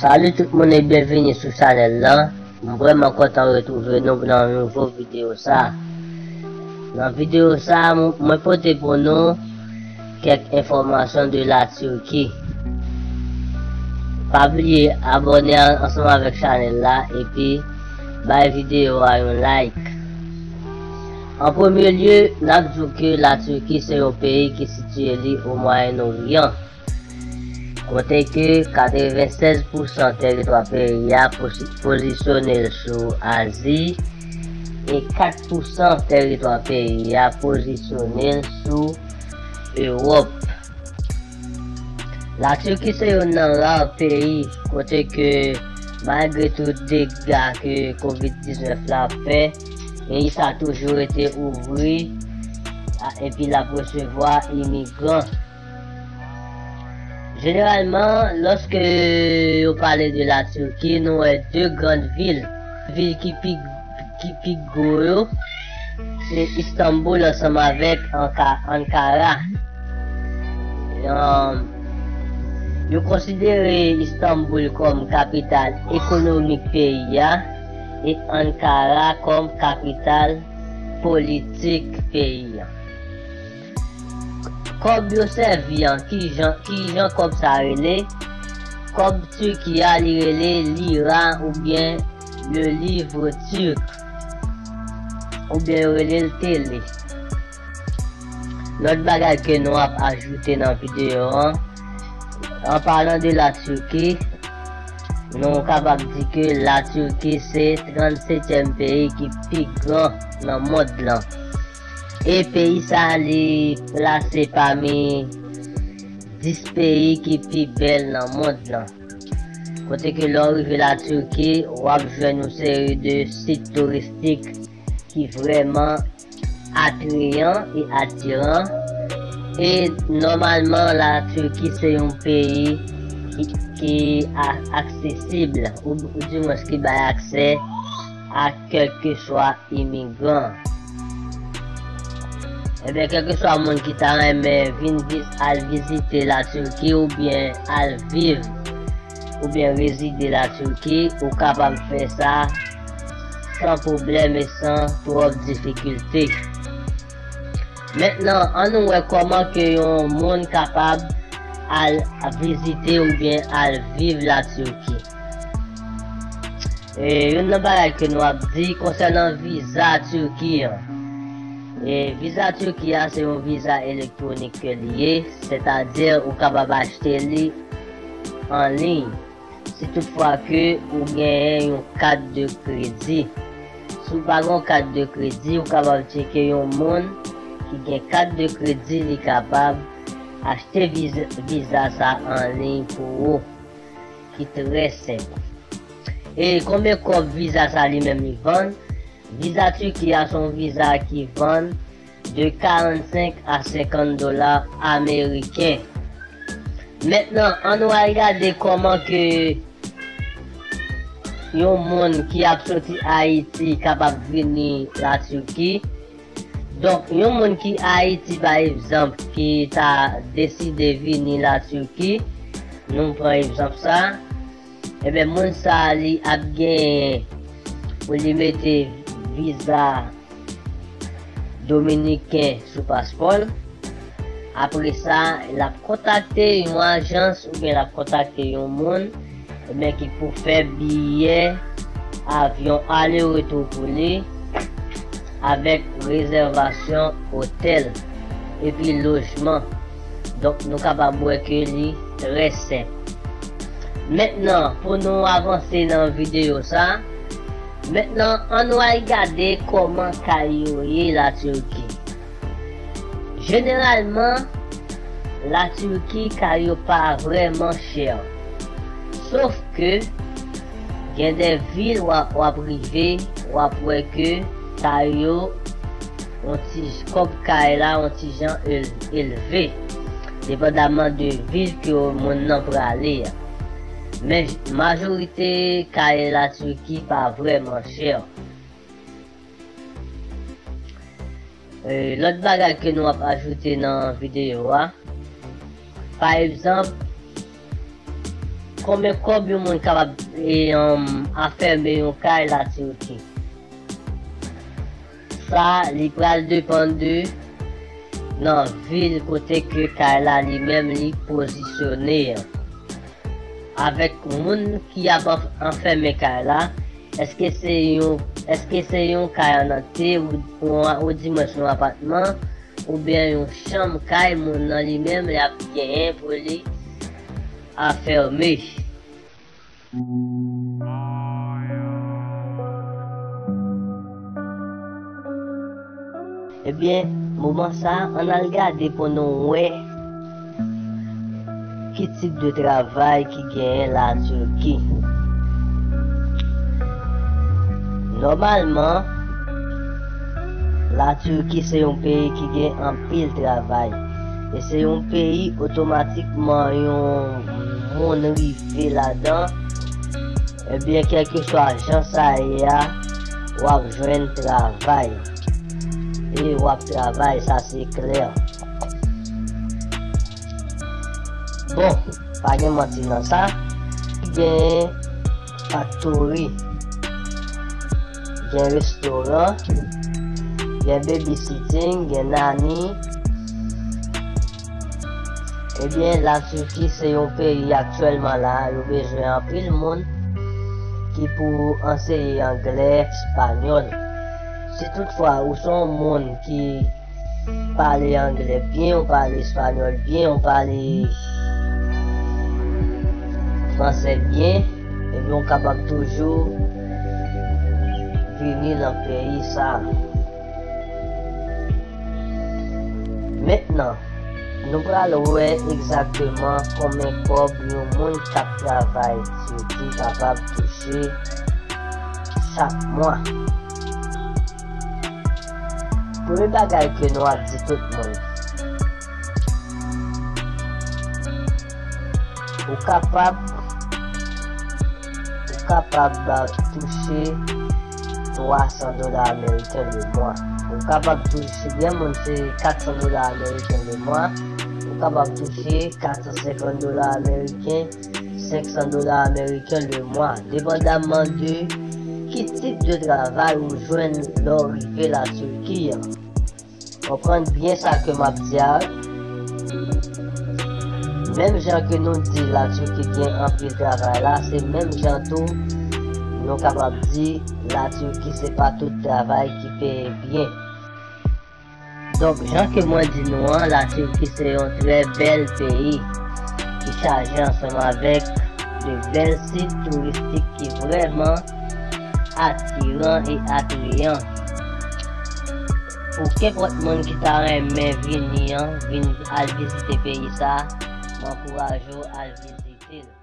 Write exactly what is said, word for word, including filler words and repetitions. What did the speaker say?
Salut tout moun e byenvini sou chanèl lan. M vrèman kontan retwouve nou nan nouvo videyo sa. Nan videyo sa, m- mwen pote pou nou kèk enfòmasyon de la Turquie. Pa bliye abòne an- ansanm avèk chanèl la epi bay videyo a yon like. An premye lye, n ap di w ke la Turquie se yon peyi ki sitiye li o Mwayen Oryan. Kote ke katrevensèz pousan tèritwa peyi a posi- pozisyone l sou Azi e kat pousan tèritwa peyi a pozisyone l sou Ewòp. La Turquie se youn nan ra peyi kote ke malgre tout dega ke kovid diznèf la fè, peyi sa toujou rete ouvri a- epi l ap resevwa imigran. Jeneralman, lòske yo pale de la Turquie, nou wè de grann vil. Vil ki pi, ki pi gwo yo, se Istanbul ansanm avèk Anka- Ankara. Um, yo konsidere Istanbul kòm kapital ekonomik peyi a e Ankara kòm kapital politik peyi a. Kòb yo sèvi an, kijan, kijan kòb sa rele? Kòb Turki a li rele lira oubyen le livre turc, oubyen yo rele l tele. Lòt bagay ke nou ap ajoute nan videyo an, an palan de la Turquie, nou kapab di ke la Turquie se trannsetyèm peyi ki pi gran nan mond lan. E peyi sa li plase pami dis peyi ki pi bèl nan mond lan. Kote ke lè w rive la Turquie, w ap jwenn yon seri de sit touristik ki vrèman atrayan e atiran. E nòmalman, la Turquie se yon peyi ki, ki a- aksesib, ou, ou dimwens ki bay aksè a kèlkeswa imigran. Ebyen, kèlkeswa moun ki ta renmen vin vi- al vizite la Turquie oubyen al viv oubyen rezide la Turquie, ou kapab fè sa san pwoblèm e san twòp difikilte. Mentnan, ann nou wè kòman ke yon moun kapab al vizite oubyen al viv la Turquie. E, youn nan bagay ke nou ap di konsènan viza Turki an. E, viza Turki a se yon viza elektwonik ke li ye, sètadi ou kapab achte li an liy. Si toutfwa ke ou genyen yon kat de kredi. Si w pa gen yon kat de kredi, ou kapab tcheke yon moun ki gen kat de kredi, li kapab achte viz- viza sa an liy pou ou, ki trè senp. E konbyen kòb viza sa li menm li vann? Viza Turki a se yon viza ki vann de karannsenk a senkant dola ameriken. Mentnan, ann nou al gade kòman ke yon moun ki ap soti Ayiti kapab vini la Turquie. Donk, yon moun ki Ayiti, pa egzanp, ki ta deside vini la Turquie, nou pran egzanp sa, ebyen, moun sa a, li ap genyen pou li mete viza dominiken sou paspò l. Apre sa, l ap kontakte yon ajans oubyen l ap kontakte yon moun, ebyen, ki pou fè biyè avyon ale retou pou li avèk rezèvasyon otèl epi lojman. Donk, nou kapab wè ke li trè senp. Mentnan, pou nou avanse nan videyo sa, mentnan, ann nou al gade kòman kay yo ye la Turquie. Jeneralman, la Turquie, kay yo pa vrèman chè. Sof ke gen de vil w ap, w ap rive, w ap wè ke kay yo, yon ti kòb kay la, yon ti jan el- elve, depandaman de vil ke moun nan prale a. Men majorite kay la Turquie pa vrèman chè. E, lòt bagay ke nou ap ajoute nan videyo a, pa egzanp, Konbyen kòb yon moun kapab, e, um, afème yon kay Latiki? Sa, li pral depann de nan vil kote ke kay la li menm li pozisyone an. Avèk moun ki ap anf-, anfèmen kay la, èske se yon, èske se yon kay an antye ou, ou, oudimwens yon apatman, oubyen yon chanm kay moun nan li menm li ap genyen pou li afème? Ebyen, moman sa a, ann al gade pou nou wè ki tip de travay ki genyen Latiki. Nòmalman, Latiki se yon peyi ki gen anpil travay. E se yon peyi otomatikman yon moun rive ladan, ebyen, kèlkeswa jan sa ye a, w ap jwenn travay. E w ap travay, sa se klè. Bon, pa gen manti nan sa. Gen faktori, gen restoran, gen babysitting, gen nanny. Ebyen, Latiki se yon peyi aktyèlman la, yo bezwen anpil moun ki pou anseye anglè, espanyòl. Si toutfwa ou se yon moun ki pale anglè byen, ou pale espanyòl byen, ou pale fransè byen, ebyen, ou kapab toujou vini nan peyi sa a. Mentnan, nou pral wè egzakteman konbyen kòb yon moun k ap travay Latiki kapab touche chak mwa. Premye bagay ke nou ap di tout moun, ou kapab, ou kapab touche twa san dola ameriken le mwa. Ou kapab touche, gen moun se kat san dola ameriken le mwa. Ou kapab touche kat san senkant dola ameriken, senk san dola ameriken le mwa, depandamman de ki tip de travay ou jwenn lè w rive Latiki an. Konprann byen sa ke m ap di a wi. Menm jan ke nou di Latiki gen anpil travay la, se menm jan tou nou kapab di Latiki se pa tout travay ki peye byen. Donk, jan ke mwen di nou an, Latiki se yon trè bèl peyi ki chaje ansanm avèk de bèl sit touristik ki vrèman atiran e atrayan. Pou kenpòt moun ki ta renmen vini an, vin al vizite peyi sa, m ankouraje w al vizite l.